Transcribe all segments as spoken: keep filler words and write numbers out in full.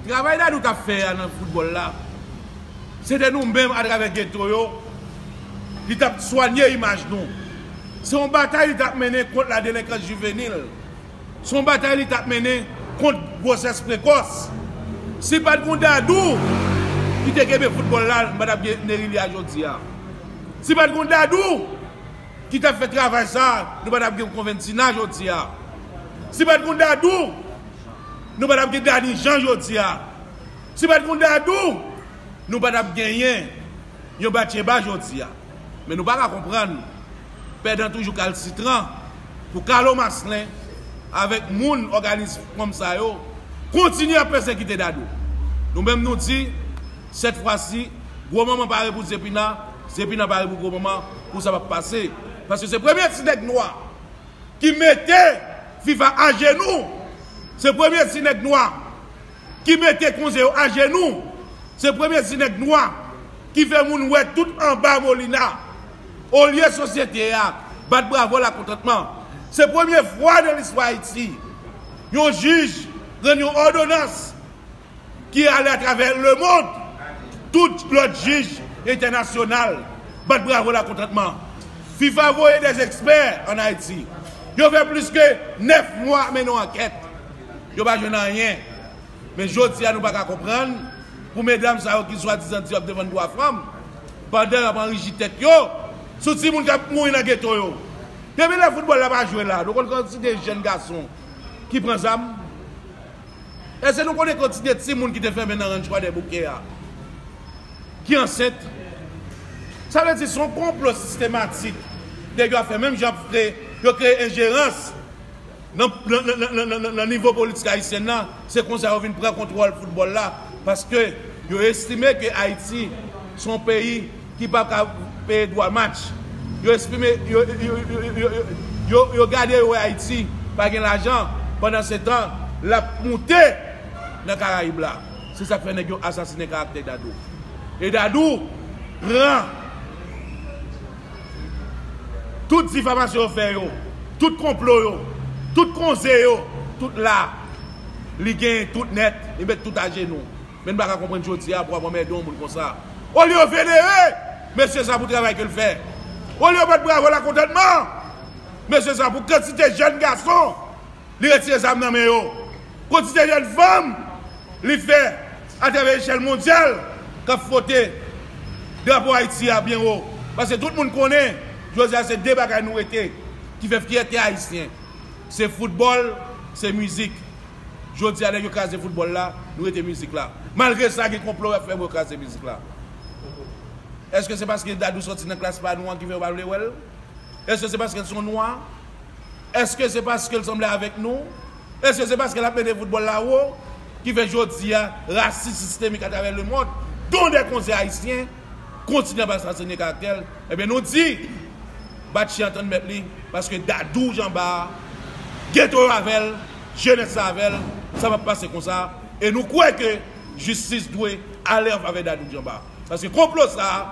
Travay Dadou t ap fè a nan foutbòl la, se te nou menm atravè geto yo, li t ap swanye imaj nou. Se yon batay li t ap mennen kont ladelenkwans jivenil. Se yon batay li t ap mennen kont gwosès prekòs. Si pa t gon Dadou ki te kenbe foutbòl la, nou pa t ap gen Nerilia jodi a. Si pa t gon Dadou ki t ap fè travay sa, nou pa t ap gen Conventina jodi a. Si pa t gon Dadou, nou pa t ap gen Dany Jean jodi a. Si pa t gon Dadou, nou pa t ap genyen yon Batcheba jodi a. Men nou pa ka konprann pèdan toujou kalsitran pou Carlo Marcelin avèk moun òganis fanm sa yo kontinye ap pèsekite Dadou. Nou menm nou di, sèt fwa si, gwo manman pare pou Zepina, Zepina pare pou gwo manman, pou sa p ap pase. Paske se premye ti nèg nwa ki mete fifa ajenou. Se premye ti nèg nwa ki mete konze yo ajenou. Se premye ti nèg nwa ki fè moun wè tout anba Molina. Olye sosyete a bat bravo lakontantman, se premye fwa nan listwa Ayiti yon jij rann yon òdonans ki ale atravè lemonn. Tout lòt jij entènasyonal bat bravo lakontantman. Fifa voye des ekspè ann Ayiti. Yo fè plis ke nèf mwa ap mennen yon ankèt. Yo pa jwenn anyen. Men jodi a nou pa ka konprann pou medam sa yo ki swadizan di yo ap defann dwa fanm, pandan y ap anriji tèt yo sou timoun k ap mouri nan geto yo. Depi lè foutbòl la pa jwe la, nou konn kantite jèn gason ki pran zam? Èske nou konnen kantite timoun ki te fèmen nan Ranch Kwadèboukè a ki ansent? Sa vle di se yon konplo sistematik nèg yo ap fè, menm jan ap kreye, yo kreye enjerans nan, nan, nan, nan, nan, nan, nan nivo politik ayisyen nan. Se konsa yo vin pran kontwòl foutbòl la, paske yo estime ke Ayiti se yon peyi ki pa ka peye dwa match. Yo estime, yo, yo, yo, yo, yo, yo, yo gade yo wè Ayiti pa gen lajan, pandan se tan l ap moute nan Karayib la. Se sa k fè nèg yo asasinen karaktè Dadou. E Dadou pran tout difamasyon yo fè yo, tout konplo yo, tout konze yo, tout la, li genyen tout nèt, li met tout ajenou. Men n pa ka konprann jodi a pou w ap anmède yon moun konsa. Olye yo venere mesye sa pou travay ke l fè. Olye yo bat bravo lakontantman mesye sa pou kantite jèn gason li retire zam nan men yo, kantite jèn fanm li fè atravè echèl mondyal k ap fwote drapo Ayiti a byen wo. Paske tout moun konnen jodi a se de bagay nou rete ki fè fyète ayisyen. Se foutbòl, se mizik. Jodi a nèg yo kraze foutbòl la, nou rete mizik la. Malgre sa gen konplo y ap fè pou yo kraze mizik la. Èske se paske Dadou sòti nan klas pa nou an ki fè yo pa vle wè l? Èske se paske l se yon nwa? Èske se paske l sanble avèk nou? Èske se paske l ap mennen foutbòl la wo ki fè jodi a rasis sistemik atravè lemonn, dont dè konze ayisyen kontinye ap asasinen karaktè l? Ebyen nou di, bat chen an tann mèt li, paske Dadou Janba, geto yo avè l, jenès la avè l, sa p ap pase konsa. E nou kwè ke jistis dwe ale an favè Dadou Janba. Paske konplo sa a,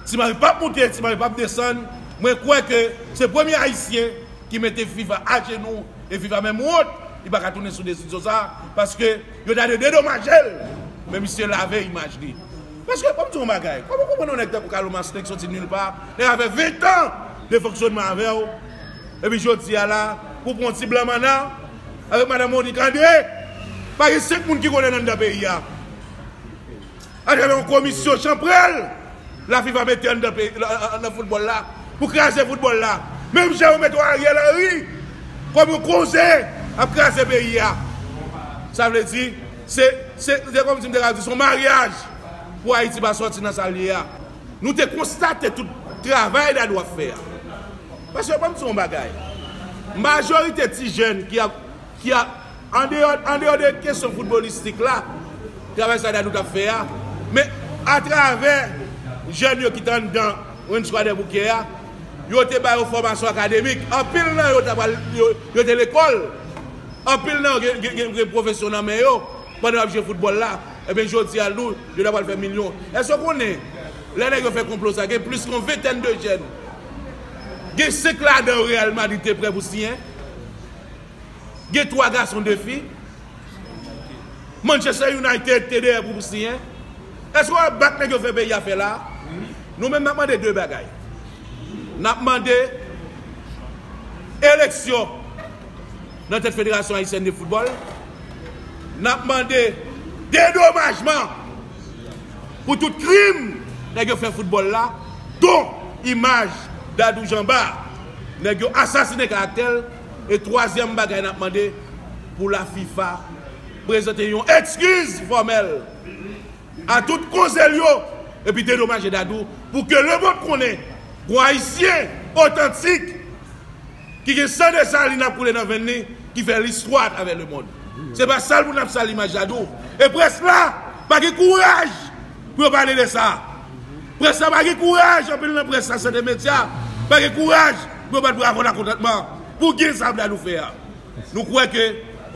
Ti Mari p ap moute, Ti Mari p ap desann. Mwen kwè ke se premye ayisyen ki mete fifa ajenou, e fifa menm wont, li pa ka tounen sou desizyon sa a, paske yo ta dwe dedomaje l. Men misye lave imaj li. Paske, ban m di w yon bagay, kòman w konprann yon nèg tankou Carlo Marcelin ki soti nil pa, nèg la fè ven tan de fonksyonman avè w, epi jodi a la, pou w pran yon ti blan manna avèk madanm Monique André, pa gen senk moun ki konnen l anndan peyi a. Atravè yon komisyon chanpwèl la fifa mete anndan peyi, nan, nan, nan foutbòl la, pou kraze foutbòl la. Menm jan yo mete yon Ariel Henry kòm yon konze ap kraze peyi a. Sa vle di, se, se, se kòmsi m te ka di, se yon maryaj pou Ayiti pa sòti nan sa l ye a. Nou te konstate tout travay Dadou ap fè a. Paske, ban m di w yon bagay, majorite ti jèn ki ap ki a, andeyò, andeyò de kesyon foutbòlistik la, travay sa Dadou t ap fè a, men atravè jèn yo ki t anndan Ranch Kwadèboukè a, yo te ba yo fòmasyon akademik. Anpil nan yo ta pral, yo, yo te lekòl. Anpil nan yo gen, gen, gen, gen pwofesyon nan men yo pandan y ap jwe foutbòl la. Ebyen, jodi a, nou, yo ta pral fè milyon. Èske w konnen, lè nèg yo fè konplo sa, gen plis ke yon ventèn de jèn, gen senk ladan yo Real Madrid te prè pou siyen? Gen twa gason, de fi. Manchester United te dèyè pou, pou siyen. Èske w ap bat nèg yo fè peyi a fè la? Nou menm n ap mande de bagay. N ap mande eleksyon nan tèt Federasyon Ayisyèn de Foutbòl. N ap mande dedomajman pou tout krim nèg yo fè foutbòl la, don imaj Dadou Jean Bart. Nèg yo asasinen karaktè l. E twazyèm bagay n ap mande pou la fifa prezante yon ekskiz fòmèl a tout konze l yo, epi dedomaje Dadou pou ke lemonn konnen gon Ayisyen otantik ki gen san Desalin ap koule nan venn li, ki fè listwa atravè lemonn. Se pa sal pou n ap sal imaj Dadou. E près la pa gen kouraj pou yo pale de sa. Près la pa gen kouraj, anpil nan près la, sèten medya, pa gen kouraj pou yo bat bravo lakontantman pou gen sa Dadou fè a. Nou kwè ke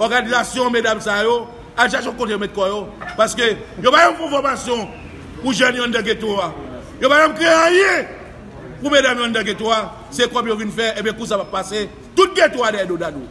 òganizasyon medam sa yo al chache yon kote yo met kò yo, paske yo pa janm fè yon fòmasyon pou jèn yo anndan geto a. Yo pa janm kreye anyen pou medam yo anndan geto a. Se kòb yo vin fè, ebyen kou sa p ap pase. Tout geto a dèyè do Dadou.